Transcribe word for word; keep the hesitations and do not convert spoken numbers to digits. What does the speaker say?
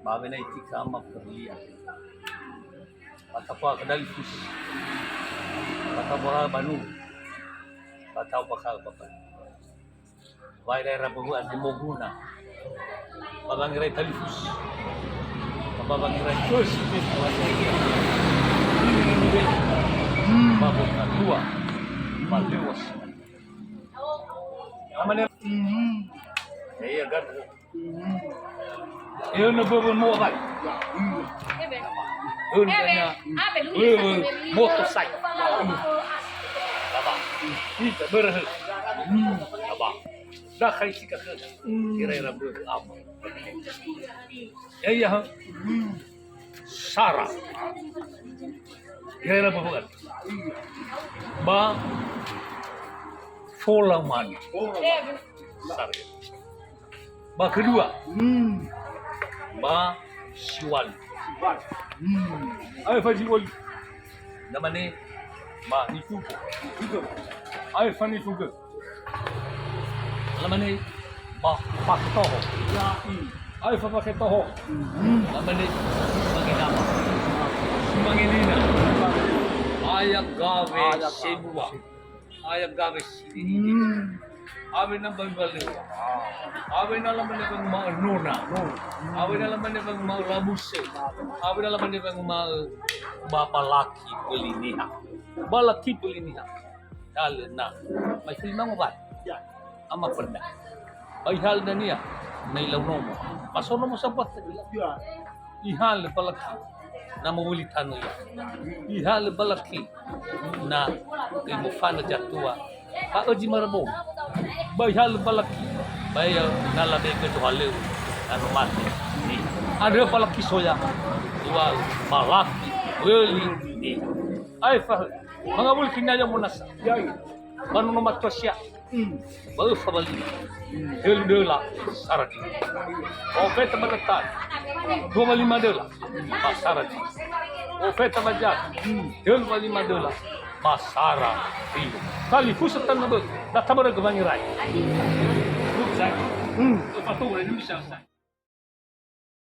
Ba wena itika ama perlia. Ba tapoa kedali fus. Ba taboha banu. Ba tau bakal bapak. Wa ira-ira behu ande moguna. Ba wangerai talifus. Ba wangerai terus. Ba boka dua. Ba lewas. Amane. Ya, ya, kan. Ewe na bebe mo abai. Ewe na bebe mo to sai. Aba. Ita berhe. Aba. Da khai sika ke. Ira-ira bebe ama. Ya, ya. Sara. Ira-ira bebe. Ba fola mani. Sara. Ba kedua. Hmm. Ba siwali. Hmm. Ae fa siwali. Namane ba nifuge. Nifuge. Ae fa nifuge. Namane ba faketoho. Ya, hmm. Ae fa faketoho. Hmm. Namane ba nginama. Ba nginina. Aya gawe sebua. Aya gawe sidi. Hmm. Awena ba iwaleo. Awena lamane wanguma'ö nona. Awena lamane wanguma'ö labuse. Awena lamane wanguma'ö ba, ba laki böli niha. Ba laki böli niha. Dalö na. Mai fuli mango wali. Ama pernah. Ba ihalö dania, na ilau nomo. Ba so nomo sambua tö ilau. Ihalö ba laki, na mowöli tanö ia. Ihalö ba laki, na öi mofanö zatua. Ba özi marabou. Ba ihalö ba laki, ba ia na labe'e zohalöŵö, na no mate. Ni. Andrö ba laki soya. Dua, ba laki, böli, ni. Aefa, mangawuli kinaya monasa. Yai. Ba nono matua sia. Hmm. Ba öfa ba lima. Hmm. Tölu döla, sara döla. Ofeta ba datali. Dua ba lima döla. Ba sara döla. Ofeta ba jaga. Hmm. Tölu ba lima döla. Ba sara döla. Talifusö tanö bö'ö. Da tabarö gewangi rai. Hmm. Öfa tölu rai, bisa.